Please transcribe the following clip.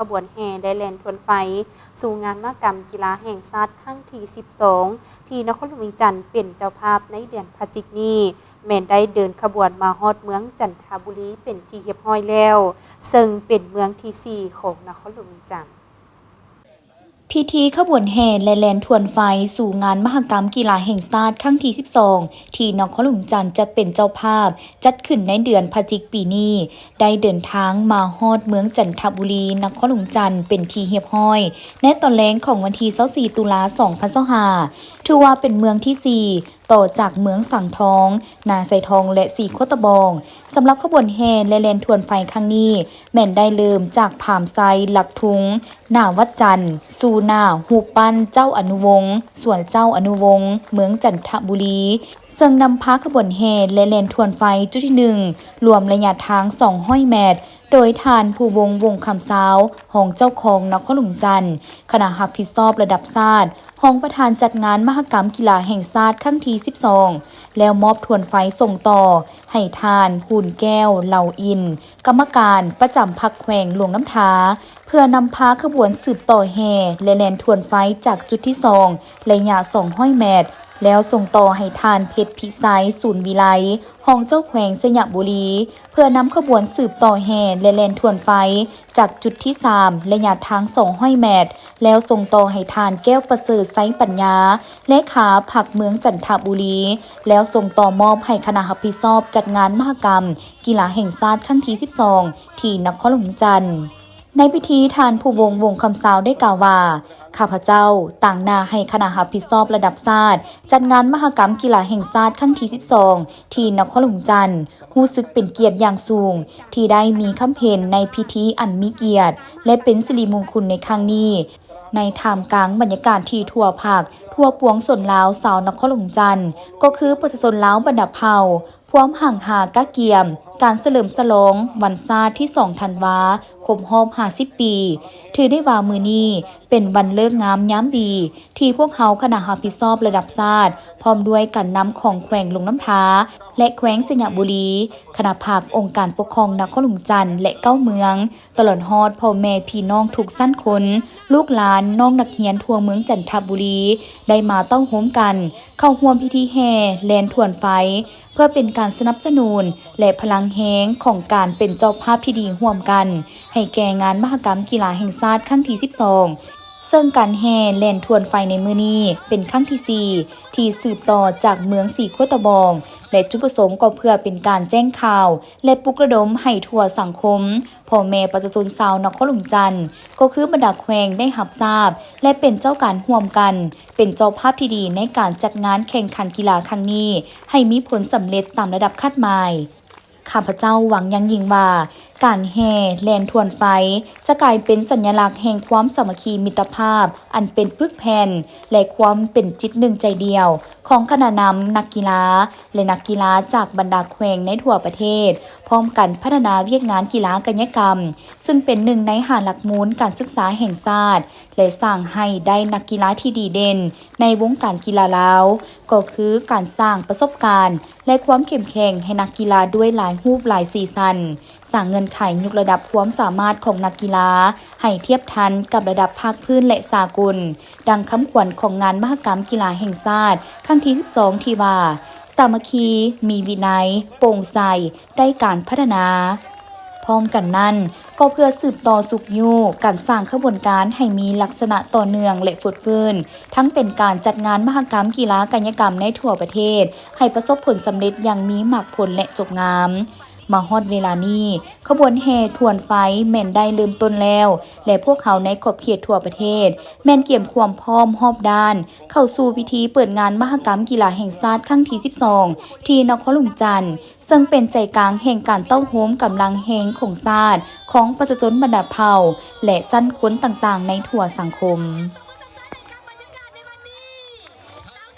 ຂະບວນແຫ່ ແລະ ແລ່ນທວນໄຟ ສູ່ງານມະຫະກຳກິລາແຫ່ງຊາດຄັ້ງທີສິບສອງ ທີ່ນະຄອນຫຼວງວຽງຈັນເປັນເຈົ້າພາບໃນເດືອນພະຈິກນີ້ ແມ່ນໄດ້ເດີນຂະບວນມາຮອດເມືອງຈັນທະບູລີເປັນທີ່ຮຽບຮ້ອຍແລ້ວ, ເຊິ່ງເປັນເມືອງທີສີ່ຂອງນະຄອນຫຼວງວຽງຈັນ. ພິທີຂະບວນແຫ່ ແລະ ແລ່ນທວນໄຟສູ່ງານມະຫະກຳກິລາແຫ່ງຊາດຄັ້ງທີສິບສອງ ທີ່ນະຄອນຫຼວງວຽງຈັນຈະເປັນເຈົ້າພາບ ຈັດຂຶ້ນໃນເດືອນພະຈິກປີນີ້ ໄດ້ເດີນທາງມາຮອດເມືອງຈັນທະບູລີ ນະຄອນຫຼວງວຽງຈັນເປັນທີ່ຮຽບຮ້ອຍ ໃນຕອນແລງຂອງວັນທີຊາວສີ່ ຕຸລາ ສອງພັນຊາວຫ້າ ຖືວ່າເປັນເມືອງທີສີ່ ຕໍ່ຈາກເມືອງສັງທອງ, ນາຊາຍທອງ ແລະ ສີໂຄດຕະບອງ. ສຳລັບຂະບວນແຫ່ ແລະ ແລ່ນທວນໄຟຄັ້ງນີ້ ແມ່ນໄດ້ເລີ່ມຈາກພາມໄຊ, ຫຼັກທຸງ, ໜ້າວັດຈັນ, ສູ່ໜ້າຮູບປັ້ນເຈົ້າອະນຸວົງ, ສວນເຈົ້າອະນຸວົງ, ເມືອງຈັນທະບູລີ, ເຊິ່ງນຳພາຂະບວນແຫ່ ແລະ ແລ່ນທວນໄຟຈຸດທີໜຶ່ງ ລວມໄລຍະທາງສອງຮ້ອຍແມັດ ໂດຍທ່ານ ພູວົງ ວົງຄຳຊາວ, ຮອງເຈົ້າຄອງນະຄອນຫຼວງຈັນ, ຄະນະຮັບຜິດຊອບລະດັບຊາດ, ຮອງປະທານຈັດງານມະຫະກຳກິລາແຫ່ງຊາດຄັ້ງທີສິບສອງ ແລ້ວມອບທວນໄຟສົ່ງຕໍ່ໃຫ້ທ່ານ ພູນແກ້ວ ເຫຼົ່າອິນ, ກຳມະການປະຈຳພັກແຂວງຫຼວງນ້ຳທາ ເພື່ອນຳພາຂະບວນສືບຕໍ່ແຫ່ ແລະ ແລ່ນທວນໄຟຈາກຈຸດທີສອງ ໄລຍະສອງຮ້ອຍແມັດ ແລ້ວສົ່ງຕໍ່ໃຫ້ທ່ານ ເພັດພິໄຊ ສູນວິໄລ, ຮອງເຈົ້າແຂວງໄຊຍະບູລີ ເພື່ອນຳຂະບວນສືບຕໍ່ແຫ່ ແລະ ແລ່ນທວນໄຟຈາກຈຸດທີສາມ ໄລຍະທາງສອງຮ້ອຍແມັດ ແລ້ວສົ່ງຕໍ່ໃຫ້ທ່ານ ແກ້ວປະເສີດ ໄຊປັນຍາ ເລຂາພັກເມືອງຈັນທະບູລີ ແລ້ວສົ່ງຕໍ່ມອບໃຫ້ຄະນະຮັບຜິດຊອບຈັດງານມະຫະກຳກິລາແຫ່ງຊາດຄັ້ງທີສິບສອງ ທີ່ນະຄອນຫຼວງວຽງຈັນ. ໃນພິທີ ທ່ານ ພູວົງ ວົງຄຳຊາວ ໄດ້ກ່າວວ່າ, ຂ້າພະເຈົ້າຕາງໜ້າໃຫ້ຄະນະຮັບຜິດຊອບລະດັບຊາດ ຈັດງານມະຫະກຳກິລາແຫ່ງຊາດຄັ້ງທີສິບສອງ ທີ່ນະຄອນຫຼວງວຽງຈັນ ຮູ້ສຶກເປັນກຽດຢ່າງສູງ ທີ່ໄດ້ມີຄຳເຫັນໃນພິທີອັນມີກຽດ ແລະ ເປັນສິລິມຸງຄຸນໃນຄັ້ງນີ້ ໃນທ່າມກາງບັນຍາກາດທີ່ທົ່ວພັກ, ທົ່ວປວງຊົນລາວຊາວນະຄອນຫຼວງວຽງຈັນ ກໍຄືປະຊາຊົນລາວບັນດາເຜົ່າ ພວມຮັ່ງຫາກະກຽມການສະເຫຼີມສະຫຼອງວັນຊາດທີສອງ ທັນວາ ຄົບຮອບຫ້າສິບປີ. ຖືໄດ້ວ່າມື້ນີ້ເປັນວັນເລີກງາມຍາມດີ ທີ່ພວກເຮົາຄະນະຮັບຜິດຊອບລະດັບຊາດ ພ້ອມດ້ວຍການນຳຂອງແຂວງຫຼວງນ້ຳທາ ແລະ ແຂວງໄຊຍະບູລີ, ຄະນະພັກ, ອົງການປົກຄອງນະຄອນຫຼວງຈັນ ແລະ ເກົ້າເມືອງ, ຕະຫຼອດຮອດພໍ່ແມ່ພີ່ນ້ອງທຸກຊັ້ນຄົນ, ລູກຫຼານ, ນ້ອງນັກຮຽນທົ່ວເມືອງຈັນທະບູລີ ໄດ້ມາເຕົ້າໂຮມກັນ ເຂົ້າຮ່ວມພິທີແຫ່ແລ່ນທວນໄຟ ເພື່ອເປັນການສະໜັບສະໜູນ ແລະ ພະລັງແຮງຂອງການເປັນເຈົ້າພາບທີ່ດີຮ່ວມກັນ ໃຫ້ແກ່ງານມະຫະກຳກິລາແຫ່ງຊາດຄັ້ງທີສິບສອງ ເຊິ່ງການແຫ່ແລ່ນທວນໄຟໃນມື້ນີ້ເປັນຄັ້ງທີສີ່ ທີ່ສືບຕໍ່ຈາກເມືອງສີໂຄດຕະບອງ ແລະ ຈຸດປະສົງກໍເພື່ອເປັນການແຈ້ງຂ່າວ ແລະ ປຸກລະດົມໃຫ້ທົ່ວສັງຄົມ ພໍ່ແມ່ປະຊາຊົນຊາວນະຄອນຫຼວງຈັນ ກໍຄືບັນດາແຂວງໄດ້ຮັບຊາບ ແລະ ເປັນເຈົ້າການຮ່ວມກັນ ເປັນເຈົ້າພາບທີ່ດີໃນການຈັດງານແຂ່ງຂັນກິລາຄັ້ງນີ້ ໃຫ້ມີຜົນສຳເລັດຕາມລະດັບຄາດໝາຍ. ຂ້າພະເຈົ້າຫວັງຢ່າງຍິ່ງວ່າ ການແຫ່ແລ່ນທວນໄຟ ຈະກາຍເປັນສັນຍະລັກແຫ່ງຄວາມສາມັກຄີມິດຕະພາບ ອັນເປັນປຶກແຜ່ນ ແລະ ຄວາມເປັນຈິດໜຶ່ງໃຈດຽວ ຂອງຄະນະນຳນັກກິລາ ແລະ ນັກກິລາຈາກບັນດາແຂວງໃນທົ່ວປະເທດ ພ້ອມກັນພັດທະນາວຽກງານກິລາກາຍະກຳ ເຊິ່ງເປັນໜຶ່ງໃນຫ້າຫຼັກມູນການສຶກສາແຫ່ງຊາດ ແລະ ສ້າງໃຫ້ໄດ້ນັກກິລາທີ່ດີເດັ່ນໃນວົງການກິລາລາວ ກໍຄືການສ້າງປະສົບການ ແລະ ຄວາມເຂັ້ມແຂງໃຫ້ນັກກິລາດ້ວຍຫຼາຍຮູບຫຼາຍສີສັນ, ສ້າງເງື່ອນໄຂຍົກລະດັບຄວາມສາມາດຂອງນັກກິລາໃຫ້ທຽບທັນກັບລະດັບພາກພື້ນ ແລະ ສາກົນ, ດັ່ງຄຳຂວັນຂອງງານມະຫະກຳກິລາແຫ່ງຊາດຄັ້ງທີສິບສອງ ທີ່ວ່າ ສາມັກຄີ, ມີວິໄນ, ໂປ່ງໃສ, ໄດ້ການພັດທະນາ. ພ້ອມກັນນັ້ນ, ກໍເພື່ອສືບຕໍ່ຊຸກຍູ້ການສ້າງຂະບວນການໃຫ້ມີລັກສະນະຕໍ່ເນື່ອງ ແລະ ຟົດຟື້ນ, ທັງເປັນການຈັດງານມະຫະກຳກິລາກາຍະກຳໃນທົ່ວປະເທດ ໃຫ້ປະສົບຜົນສຳເລັດຢ່າງມີໝາກຜົນ ແລະ ຈົບງາມ. ມາຮອດເວລານີ້, ຂະບວນແຫ່ທວນໄຟແມ່ນໄດ້ເລີ່ມຕົ້ນແລ້ວ ແລະ ພວກເຮົາໃນຂອບເຂດທົ່ວປະເທດ ແມ່ນກຽມຄວາມພ້ອມຮອບດ້ານ ເຂົ້າສູ່ພິທີເປີດງານມະຫະກຳກິລາແຫ່ງຊາດຄັ້ງທີສິບສອງ ທີ່ນະຄອນຫຼວງຈັນ ເຊິ່ງເປັນໃຈກາງແຫ່ງການເຕົ້າໂຮມກຳລັງແຮງຂອງຊາດ, ຂອງປະຊາຊົນບັນດາເຜົ່າ ແລະ ຊັ້ນຄົນຕ່າງໆໃນທົ່ວສັງຄົມ.